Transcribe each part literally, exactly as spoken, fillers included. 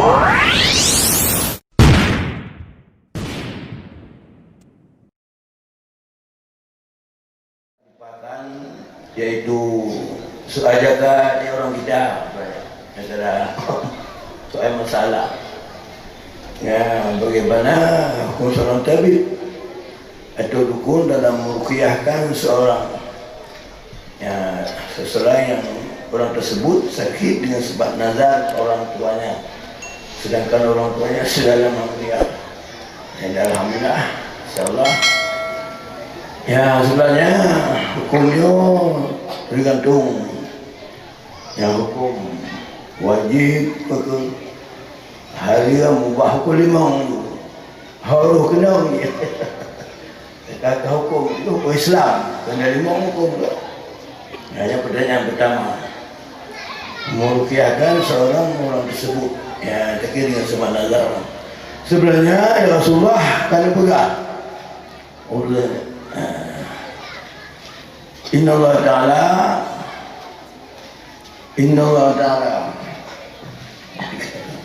Lupakan, yaitu soal jaga ni orang kita, antara soal masalah. Ya, bagaimana hukum seorang tabib atau dukun dalam meruqyahkan seorang, ya, seseorang yang orang tersebut sakit dengan sebab nazar orang tuanya, sedangkan orang tuanya sudah lama meninggal. Dan alhamdulillah, insyaallah. Ya, sebenarnya hukumnya tergantung. Yang hukum wajib, hukum haram, mubah, hukum limong. Harus kena ni. Kata hukum itu hukum Islam, kena limong hukum tu. Nah, yang pertanyaan pertama, meruqyahkan seorang orang tersebut, ya, terkait dengan semak nazar. Sebenarnya, ya Rasulullah, kalau peugah, Allah, eh, Inna Allah Ta'ala, Inna Allah Ta'ala,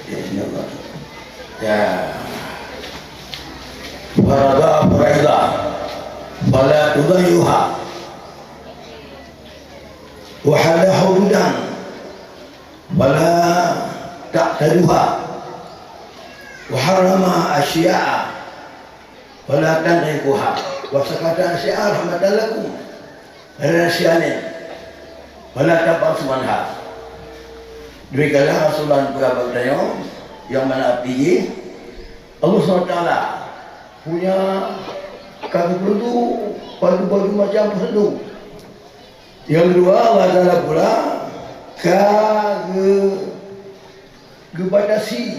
Inna Allah, ya, farada faraidah, fala tudayyuha. Wa hada hududan, fala ta'taduha. Wa harrama asya'a, fala tantahiquha. Wa sakata asya'a rahmatan lakum. Rahsia ni, fala tabhasu anha. Demikianlah Rasulullah peugah bak geutanyoe, yang mana arti jih, Allah subhanahu wa taala punya ka geupeureudu padum-padum macam peureudu. Nyang keudua, Allah Taala pula ka geu-, geubatasi,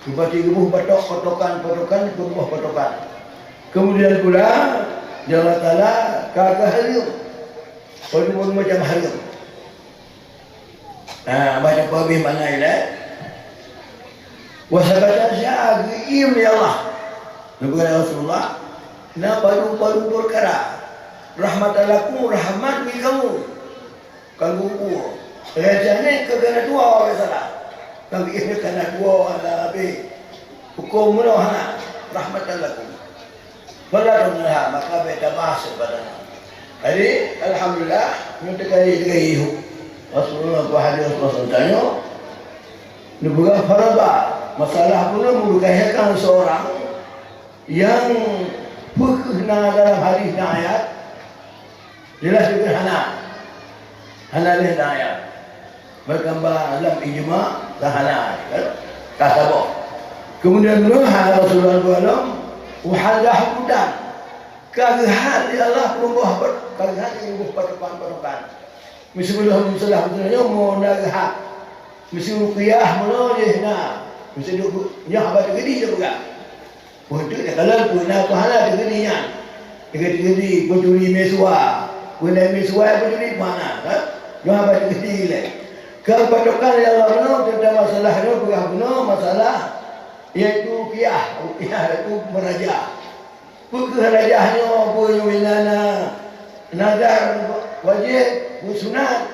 geubatasi geuboh batok patokan-patokan, geuboh patokan. Kemudian pula, Allah Taala ka geuhareuem padum-padum macam hareuem. Ha, baca peuhabéh makna ilée. Wa sabata sya geuiem lé Allah. Neupeugah Rasulullah, na padum-padum peukara. Rahmatan lakum, rahmat bagi kamu. Kanggo buku. Raja nyan ka geuhana dua orang salah. Kanggo ié ka na dua orang dah habéh. Huköm meunoe hana. Rahmatan lakum. Fala tabhasu anha, maka bèk tabahas daripada nyan. Jadi, alhamdulillah, nyoe teuka-, teuka ihu. Rasulullah, hadis Rasulullah sallallahu alaihi wasallam, neupeugah farada. Masalah bunoe meurukayahkan seurang nyang peue kheueh na dalam hadis dan ayat, jeulaih jeuet hana. Hana lé na ayat. Meukeumba lam ijma, ka hana, kan? Ka saboh. Kemudian, meuhai Rasulullah sallallahu alaihi wasallam, wa hada hududan. Ka geuhad lé Allah peureumbôh, ka geuhad lé Allah patokan-patokan. Miseue lôn salah beutôi nyoe, mon na geuhad. Miseue ruqyah meunoe jih na. Miseue duek, nyoe haba teukeudi teupeugah. Peue teuk takalon peue na, peue hana teukeudi nyan. Teukeudi-keudi peue turi meusuwa. Peue na meusuwa peue turi peue hana, kan? Nyoe haba teukeudi lé. Keu patokan nyang lôn, teuntang masalah nyoe peugah bunoe masalah, yaitu ruqyah. Ruqyah yaitu meuraja. Peue kheueh rajah nyoe, peue nyoe inan na nazar wajéb, peue sunat.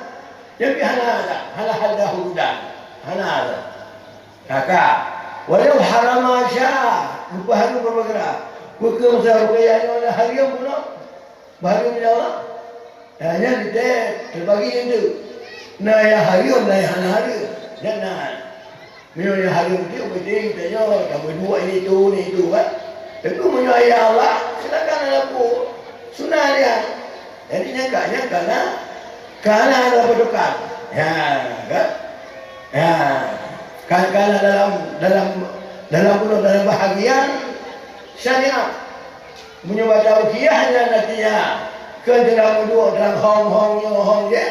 Nyan pih hana, hana, hana hududan. Hana. Ka, ka. Walau harrama sya'a, geupeuhareuem beureugueng. Peue kheueh masa ruqyah nyoe na hareuem bunoe? Hareuem ya Allah? Nah, nyan teuntèe teubagi nyan teuk. Na nyang hareuem, na nyang hana hareuem. Nyan na. Meunyoe nyang hareuem teuk, berarti tanyoe tameuduek ini tu, ini tu, kan? Tapi meunyoe ya Allah, silakan ada pun. Sunat dia. Jadi nyan ka, nyan ka na, ka na ada patokan. Ya, kan? Ya. Kan, ka na dalam, dalam, dalam, dalam bahagian syariat. Meunyoe bak tauqiyah nyan, artinya, keu dalam uduk, dalam hong-hong nyoe, hong jih,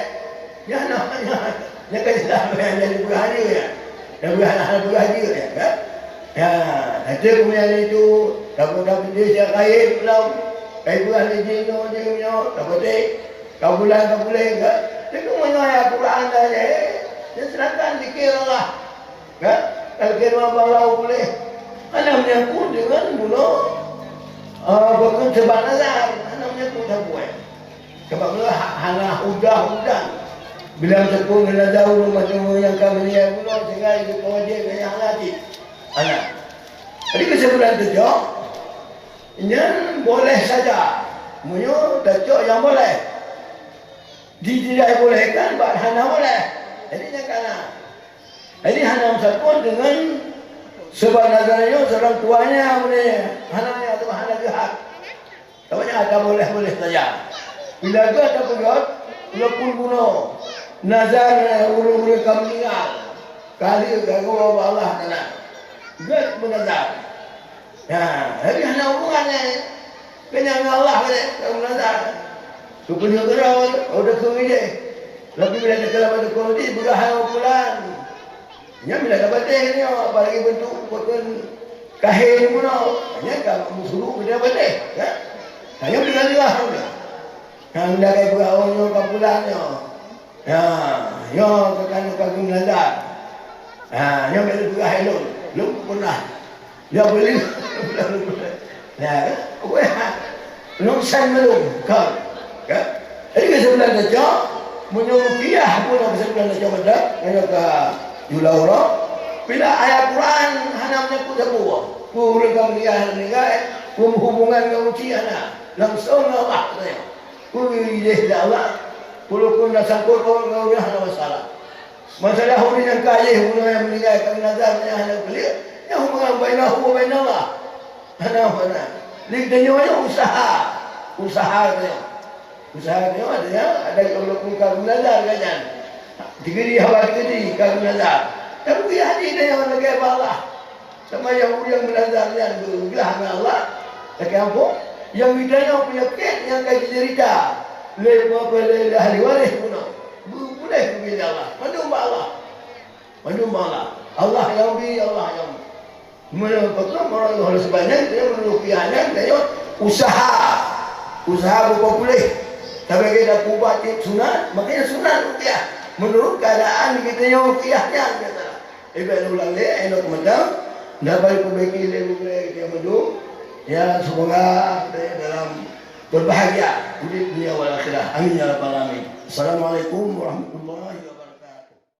nyan, nyan, nyan ka Islam, nyan jadi peurahara, ya. Nyan peurahara, peurahara, ya, kan? Ya, nanti kemudian itu, takut-takut dia siap kait pulang, kait peurahara jih nyoe, jih nyoe, takut deh, ka bulan, ka bulan, kan? Itu meunyoe ayat Quran dah, ya, ya, silakan zikir Allah. Kan? Kalau kira balau boleh. Hana menyangkut dengan bunoe, ah, bukan sebab nazar. Hana menyangkut sapeue. Sebab bunoe ha-, hana hudah-hudah. Bila meuteupeu ngon nazar ureueng macam ureueng nyang ka meuninggai bunoe, sehingga jipeuwajéb ngon nyang hana cit. Hana. Jadi, kesimpulan teucok, nyan boleh saja. Meunyoe teucok nyang boleh. Di, tidak boleh kan, bak hana boleh. Jadi, nyan ka na. Jadi, hana meusapeue deungon sabab nazar nyoe seurang tuha nyan, hana, hana geuhak. Tapi nyan ata boleh-boleh saja. Bila geuh tapeugöt, walaupun bunoe, nazar ureueng-ureueng ka meuninggai, ka lheueh ka geuwoe bak Allah Taala. Geuh meunazar. Nah, jadi hana hubungan nyan. Keu nyan ngon Allah bacut, ka meunazar. Keu peunyoe keudroe, oh, teukeue idéh. Tapi bila teukeue lam ateueh kodi, peugah hai pulan. Nyan bila tapatéh nyoe, apalagi beuntuk pakon kahé bunoe. Nyan ka meusuruh keu tapatéh, kan? Nah, nyan bila leuah bunoe. Nah, bila kai peugah, oh, nyoe ka pulan nyoe. Ya, nyoe ka, ka, ka geumeunazar. Ha, nyoe bèk lôn peugah hai lôn. Lôn peunah. Ya, boleh. Ya, weh, lôn san meulôn. Ka. Ka. Jadi, kesimpulan teucok, meunyoe ruqyah pun kesimpulan teucok mantap, meunyoe ka jula uroe, bila ayat Quran hana meunyampôt sapeue. Peue ureueng ka meuninggai, hana meuninggai, peue hubungan ngon uci hana. Langsung ngon Allah, katanya. Ui, idéh lé Allah. Walaupun na sangkot ngon ureueng hana masalah. Masalah ureueng nyang ka ayéh, ureueng nyang meuninggai, ka meunazar, nyang hana geupeuleueh, nyan hubungan bainahu wa bainallah. Hana, hana. Lé geutanyoe nyoe usaha. Usaha geutanyoe. Usaha geutanyoe artinya, ada walaupun ka meunazar kan nyan. Dikeudi haba dikeudi ka meunazar. Tapi hati geutanyoe lagèe bak Allah. Sama nyang ureueng meunazar nyan beuglah ngon Allah, lakèe ampôn, nyang geutanyoe peunyakét nyang ka jideurita lé, lé, lé ahli waréh bunoe, beu-, beupeuléh keu Allah. Mandum bak Allah. Mandum bak Allah. Allah nyang bi, Allah nyang bi. Meunyoe pakon meunurot Allah, sebab nyan, nyan meunurot pihak nyan, nyan usaha. Usaha beupeupuléh. Tapi kita ubat cit sunat, makanya sunat ruqyah. Meunurot keuadaan geutanyoe ruqyah nyan, kata. Ibarat ulang lé, inoe keumantang, dapat diperbaiki lé gurèe kita mandum. Ya, semoga kita dalam berbahagia udép dunia wal akhirah. Amin ya rabbal alamin. Assalamualaikum warahmatullahi wabarakatuh.